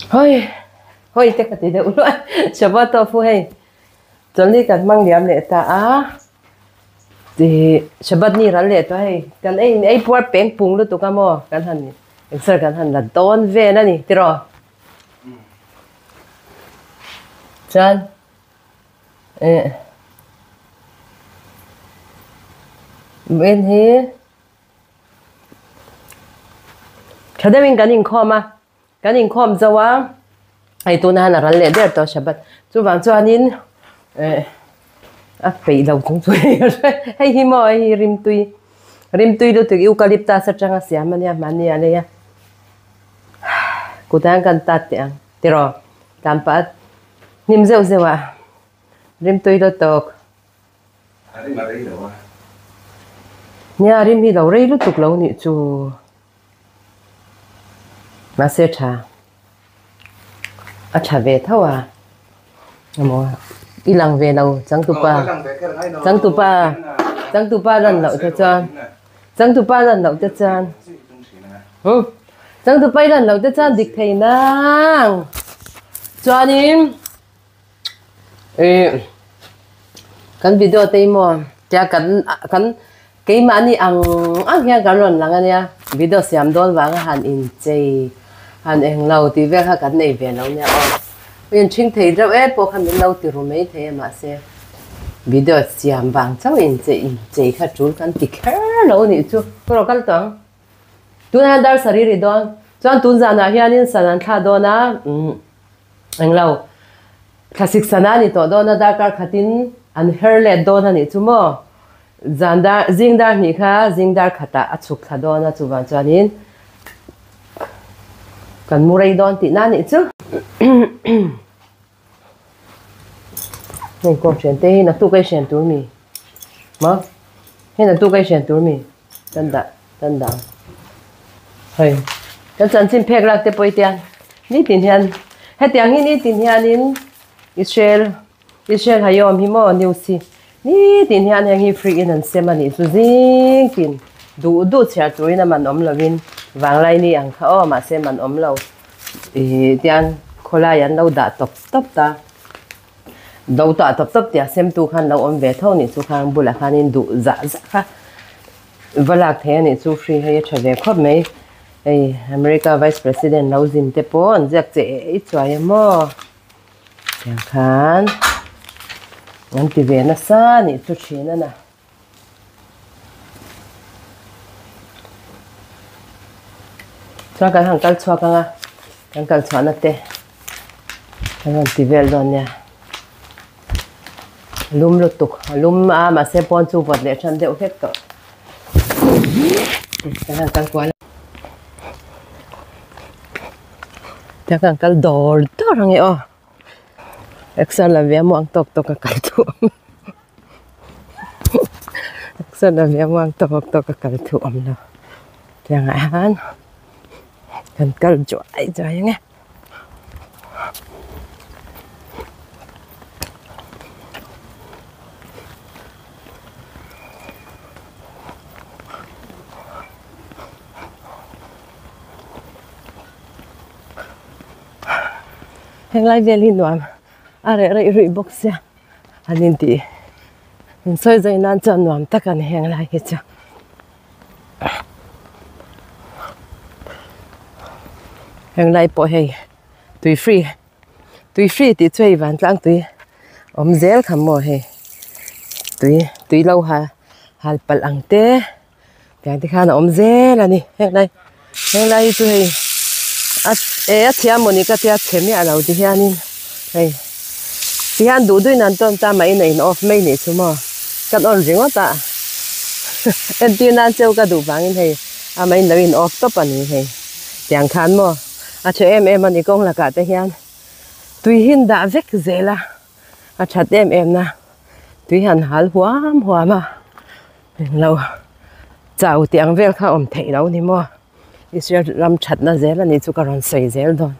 Hawi hawi te ka ti deuh luah Shabbat off u hei chawlhni kan hmang liam leh ta a ih Shabbat ni ral leh tawh hei kan ei ei puar peng pung lutuk a maw kan han exer kan han la dawn vel a ni tiraw chuan eh en hi Tha deuhin kan inkhawm a, kan inkhawm zo a, hei tuna han a ral leh der tawh Shabbat chuvang chuanin eh a peih lo chung chu hei hi maw hei hi rimtui rimtui lutuk eucalyptus atanga siam ania mahni a lei a kutah hian kan tat teh ang tiraw tlan pah a hnim zeuh zeuh a rimtui lutuk. A rim a rei lo a. Nia a rim hi lo rei lutuk lo nih chu. Mahse tha. A tha ve tho a. Emaw i lang ve lo changtupa. Changtupa changtupa lan loh te chuan changtupa lan loh te chuan huh changtupa i lan loh te chuan dik thei nang. Chuanin. Ih kan video te hi maw tia kan kan keimahni ang ang hian kan rawn lang ania video siam dawn vanga han inchei han englo tih vel kha kan nei ve lo nia aw inchhing thei deuh em pawh kha min lo ti ru mai thei a mahse video siam vang chauh inchei inchei kha tul kan ti kher lo anih chu ka rawn kal tawh ang tunah hian dar sarih ri dawn chuan tun zanah hianin sana an thlah dawn a umm. Englo, thlasik sana a ni tawh dawn a, darkar khatin an her let dawn a nih chu maw? Zan dar, zing dar hnih kha zing dar khatah a chhuk thla dawn a, chuvang chuanin kan mu rei dawn tihna a nih chu. Heng kawng hrian te hi naktuk a i hrian tur mi? Maw? Hei naktuk a i hrian tur mi? Kan dah kan dah ang. Hei kan chanchin phek lak te pawh i tiang nitin hian hetiang hi nitin hianin Israel Israel Hayom hi maw news hi nitin hian heng hi free in an sem a nih chu zing tin duh duh chhiar turin a man awm lovin vanglai ni ang kha aw mahse man awm lo ih tiang khawlai an lo dah tawp tawp ta. Do tah tawp tawp tia semtu khan lo awm ve tho nih chu khang bulah khanin duh zah zah kha va lak thei a nih chu free hei a tha ve khawp mai hei America vice president lo zin te pawh an ziak che ei chuai a maw tiang khan an ti ve nasa a nih chu thin a na. Chuan kan han kal chhuak ang a, kan kal chhuahna te kan rawn ti vel dawn nia. A lum lutuk, a lum a mahse pawn chu vawt leh tan deuh hlek tawh. Kan han kal kual a. Tiang kan kal dawr dawr ang e aw. Exer la ve muang tawk tawk a kal thu awm. Exer la ve muang tawk tawk a kal thu awm lo. Tiang ah hian kan kal chuai chuai ang e. Henglai vel hi nuam a reh reih ruih bawk sia an intih insawi zai nan chuan nuam tak a ni henglai hi chu. Henglai pawh hei tui free tui free tih chu hei vantlang tui awm zel kha maw hei tui tui lo ha hal palh ang te. Tiang te khan a awm zel a ni henglai henglai hi chu hei a eh a chhia mawni ka tia chhe miah lo ti hianin hei ti hian duh duhin an tawn ta mah in a in off mai nih chu maw kan on ringawt a entir nan cheu ka duh vangin hei amah in lo in off tawp a ni hei tiang khan maw a tha em em a ni kawng lakah te hian tui hi an dah vek zel a a that em em na tui han hal huam huam a. Englo chau tih ang vel kha awm theih lo ni maw Israel ram thatna zel a nih chu ka rawn sawi zel dawn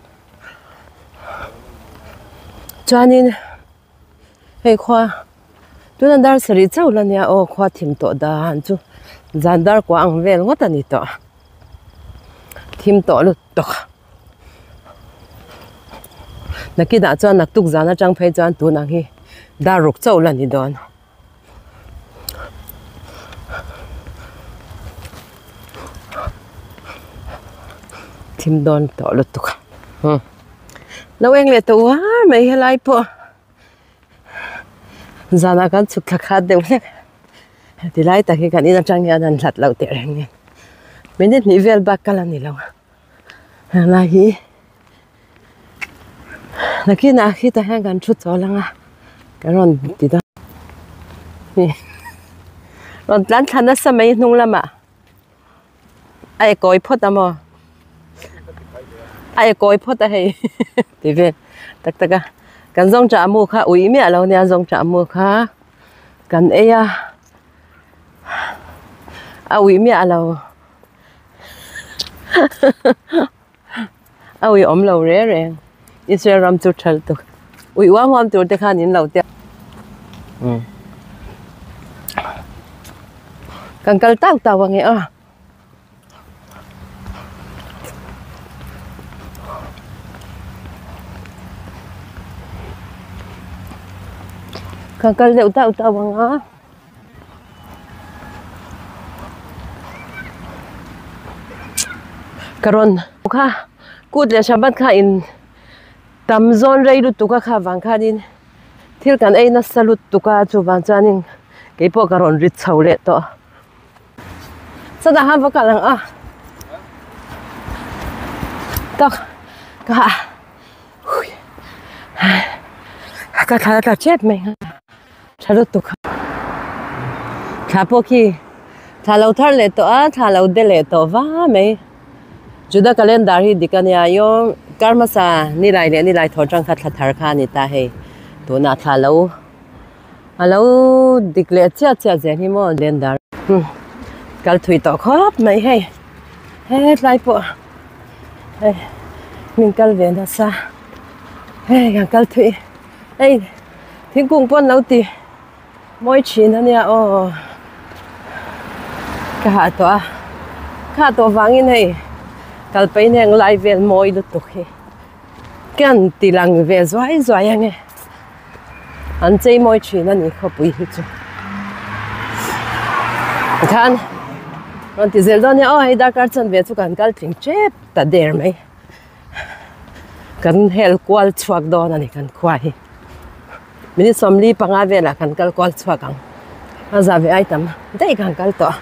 chuanin hei khua tuna dar sarih chauh la nia aw khua thim tawh dan chu zan dar kua ang vel ngawt a ni tawh thim tawh lutuk. Nakinah chuan naktuk zan atang phei chuan tun ang hi dar ruk chauh la ni dawn. Thim dawn tawh lutuk a. Lo eng leh tawh uar mai helai pawh. Zanah kan chhuk thla khat deuh hlek. Tilai tak hi kan in atang hian an hlat loh teh reng nen. Minute hnih vel bak kal a ni lo a. Helai hi nakinah khitah hian kan thu chawl ang a kan rawn ti dawn rawn tlan thla nasa mai hnung lamah a e kawi phawt a maw a e kawi phawt a hei ti vel tak tak a kan zawng chah mu kha ui miah lo nia zawng chah mu kha kan ei a a ui miah lo. A ui awm lo reng reng. Israel ram chu thal tuk. Ui uam uam tur te khan in lo te. Kan kal tau tau ange a. Kan kal deuh tau tau ang a. Ka rawn kha kut leh shabbat kha in tam zawn rei lutuk a kha vang khanin thil kan ei nasa lutuk a chuvang chuanin keipawh ka rawn rit chho leh tawh chutah khan va kal ang a tak ka ka thla tla tep mai a. Tha lutuk a. Thla pawh khi thla lo thar leh tawh a, thla lo de leh tawh va mai. Juda calendar hi dik a nia, Yom kar hmasa ni lai leh ni lai thawn tang kha thla thar kha a ni ta hei. Tunah thla lo a lo dik leh chiah chiah zel hi maw calendar. Kal thui tawh khawp mai hei. Hetlai pawh hei min kal ve nasa. Hei kan kal thui. Hei thingkung pawn lo ti mawi thin a nia aw ka hah tawh a ka hah tawh vangin hei kal paih in heng lai vel mawi lutuk hi ka han ti lang ve zuai zuai ang e an chei mawi thin a ni khawpui hi chu tikhan rawn ti zel dawn a nia aw hei darkar chanve chu kan kal tling tep ta der mai. Kan hel kual chhuak dawn a ni kan khua hi. Minute 45 velah kan kal kual chhuak ang. A za ve ai tam daih kan kal tawh.